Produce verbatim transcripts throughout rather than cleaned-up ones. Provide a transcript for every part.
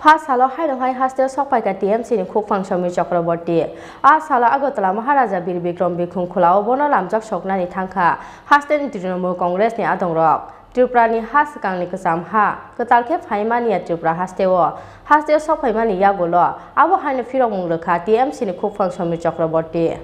Ha salo haino hai hasteo sokphaikha T M C ni khukphang Samir Chakraborty. A salo Agartala Maharaja Bir Bikram Birkhung Khulao bono lamjak soknani thangkha hasteni Trinamool Congress ni adongrok. Tripura ni ha swkangni kwcham ha kwtal khe phaimani ya Tripura hasteo, hasteo sokphaimani yagulo abo haino phirokmung rwkha T M C ni khukphang Samir Chakraborty.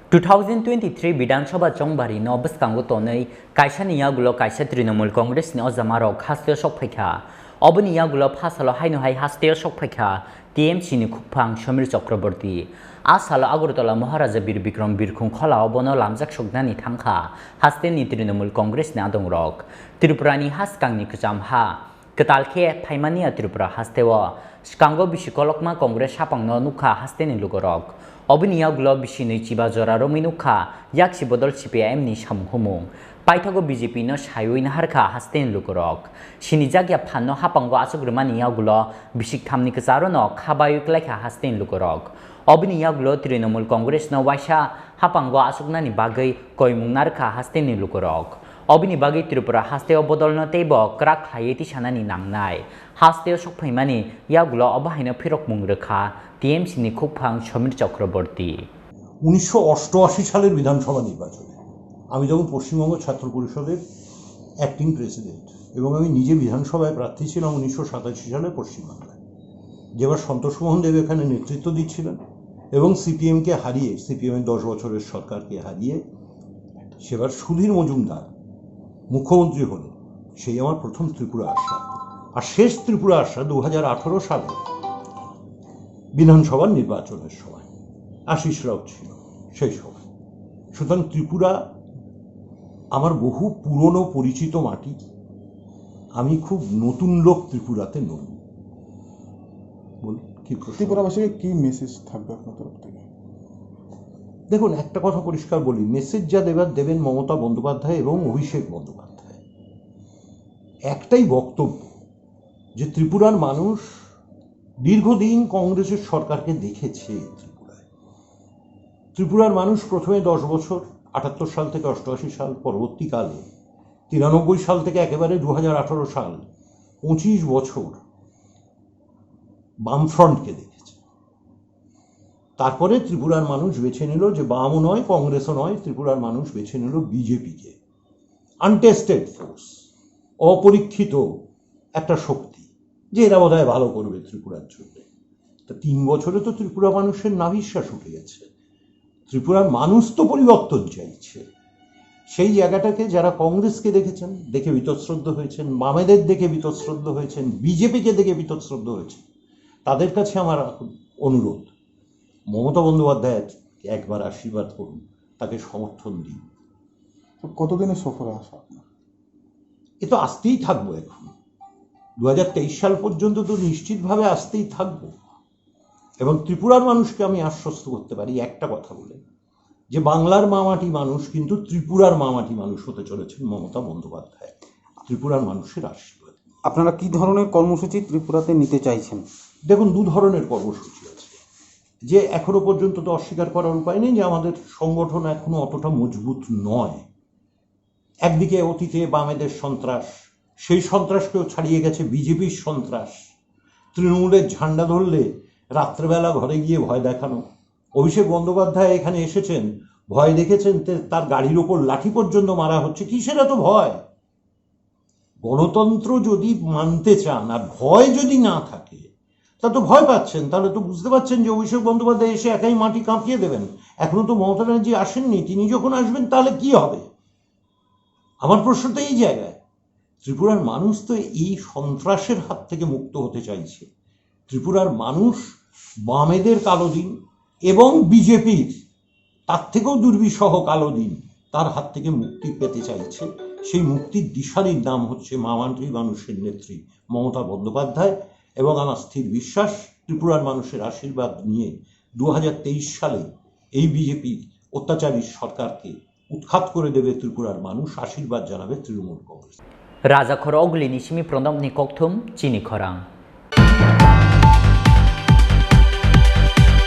Two thousand twenty-three Bidhan Sabha chongbari no bwskango tonwi kaisa ni yagulo kaisa Trinamool Congress ni ojamarok hasteo sokphaikha. Oboni yagulo phasalo haino hai hasteo sokphaikha T M C ni khukphang Samir Chakraborty. A salo Agartala Maharaja Bir Bikram Birkhung Kholao bono lamjak soknani thangkha hasteni Trinamool Congress ni adongrok. Tripura ni ha swkangni kwcham ha kwtal khe phaimani ya Tripura hasteo. Swkango bisi kolokma Congress hapangno nukha hasteni lugorok. Oboni yagulo bisi nwi chiba jora romwi nukha yaksi bodol C P I M ni samung humung. Paithago B J P no saiwi naharkha hasteni lugorok. Sinijak ya phanno hapango achuk rwmani yagulo bisik thamni kwcharono kha baiwi klaikha hasteni lugorok. Oboni yagulo Trinamool Congress no waisa hapango achuknani bagwi koimung narwkha hasteni lukurok. Oboni bagwi Tripura hasteo bodolno teibo kwrak khlaiwi tisanani nangnai. Hasteo sokphaimani yagulo obo haino phirokmung rwkha T M C ni khukphang Samir Chakraborty. উনিশশো অষ্টআশি সালের বিধানসভা নির্বাচনে আমি তখন পশ্চিমবঙ্গ ছাত্র পরিষদের acting president এবং আমি নিজে বিধানসভায় প্রার্থী ছিলাম উনিশশো সাতাশি সালে পশ্চিমবাংলায়, যেবার সন্তোষমোহন দেব এখানে নেতৃত্ব দিচ্ছিলেন এবং সিপিএমকে হারিয়ে, সিপিএমের দশ বছরের সরকারকে হারিয়ে সেবার সুধীর মজুমদার মুখ্যমন্ত্রী হলেন। সেই আমার প্রথম ত্রিপুরা আসা। আর শেষ ত্রিপুরা আসা দু হাজার আঠারো সালে বিধানসভার নির্বাচনের সময়, আশিস রাউত ছিল সেই সময়। সুতরাং ত্রিপুরা আমার বহু পুরনো পরিচিত মাটি। আমি খুব নতুন লোক ত্রিপুরাতে নই। বলুন, কি প্রশ্ন? ত্রিপুরাবাসীকে কি মেসেজ থাকবে আপনার তরফ থেকে? দেখুন, একটা কথা পরিষ্কার বলি, মেসেজ যা দেবার দেবেন মমতা বন্দ্যোপাধ্যায় এবং অভিষেক বন্দ্যোপাধ্যায়। একটাই বক্তব্য যে ত্রিপুরার মানুষ দীর্ঘদিন কংগ্রেসের সরকারকে দেখেছে ত্রিপুরায়। ত্রিপুরার মানুষ প্রথমে দশ বছর, আটাত্তর সাল থেকে অষ্টআশি সাল, পরবর্তীকালে তিরানব্বই সাল থেকে একেবারে দু হাজার আঠারো সাল, পঁচিশ বছর বামফ্রন্টকে দেখেছে। তারপরে ত্রিপুরার মানুষ বেছে নিল যে বামও নয়, কংগ্রেসও নয়, ত্রিপুরার মানুষ বেছে নিল বিজেপিকে। আনটেস্টেড ফোর্স, অপরীক্ষিত একটা শক্তি, যে এরা বোধহয় ভালো করবে ত্রিপুরার জন্য। তা তিন বছরে তো ত্রিপুরা মানুষের নাভিশ্বাস উঠে গেছে। ত্রিপুরার মানুষ তো পরিবর্তন চাইছে। সেই জায়গাটাকে যারা কংগ্রেসকে দেখেছেন, দেখে বীতশ্রদ্ধ হয়েছেন, বামেদের দেখে বীতশ্রদ্ধ হয়েছেন, বিজেপিকে দেখে বীতশ্রদ্ধ হয়েছেন, তাদের কাছে আমার অনুরোধ, মমতা বন্দ্যোপাধ্যায়কে একবার আশীর্বাদ করুন, তাকে সমর্থন দিন। তো কতদিনের সফরে আসা আপনার? এ তো আসতেই থাকবো এখন। দু হাজার তেইশ সাল পর্যন্ত তো নিশ্চিতভাবে আসতেই থাকবো। এবং ত্রিপুরার মানুষকে আমি আশ্বস্ত করতে পারি একটা কথা বলে, যে বাংলার মামাটি মানুষ কিন্তু ত্রিপুরার মামাটি মানুষ হতে চলেছেন মমতা বন্দ্যোপাধ্যায়, ত্রিপুরার মানুষের আশীর্বাদ। আপনারা কি ধরনের কর্মসূচি ত্রিপুরাতে নিতে চাইছেন? দেখুন, দু ধরনের কর্মসূচি আছে। যে এখনো পর্যন্ত তো অস্বীকার করার উপায় নেই যে আমাদের সংগঠন এখনো অতটা মজবুত নয়। একদিকে অতীতে বামেদের সন্ত্রাস, সেই সন্ত্রাসকেও ছাড়িয়ে গেছে বিজেপির সন্ত্রাস। তৃণমূলের ঝান্ডা ধরলে রাত্রেবেলা ঘরে গিয়ে ভয় দেখানো। অভিষেক বন্দ্যোপাধ্যায় এখানে এসেছেন, ভয় দেখেছেন, তে-, তার গাড়ির ওপর লাঠি পর্যন্ত মারা হচ্ছে। কিসের এত ভয়? গণতন্ত্র যদি মানতে চান আর ভয় যদি না থাকে, তা তো ভয় পাচ্ছেন, তাহলে তো বুঝতে পারছেন যে অভিষেক বন্দ্যোপাধ্যায় এসে একাই মাটি কাঁপিয়ে দেবেন। এখনো তো মমতা ব্যানার্জি আসেননি, তিনি যখন আসবেন তাহলে কি হবে? আমার প্রশ্ন তো এই জায়গায়। ত্রিপুরার মানুষ তো এই সন্ত্রাসের হাত থেকে মুক্ত হতে চাইছে। ত্রিপুরার মানুষ বামেদের কালো দিন এবং বিজেপির তার থেকেও দুর্বিষহ কালো দিন, তার হাত থেকে মুক্তি পেতে চাইছে। সেই মুক্তির দিশারির নাম হচ্ছে মামাটি মানুষের নেত্রী মমতা বন্দ্যোপাধ্যায়, এবং আমার স্থির বিশ্বাস ত্রিপুরার মানুষের আশীর্বাদ নিয়ে দু হাজার তেইশ সালে এই বিজেপির অত্যাচারী সরকারকে উৎখাত করে দেবে ত্রিপুরার মানুষ, আশীর্বাদ জানাবে তৃণমূল Congress. Rajakhor Ogulini simi Pranabni kokthum chini khorang.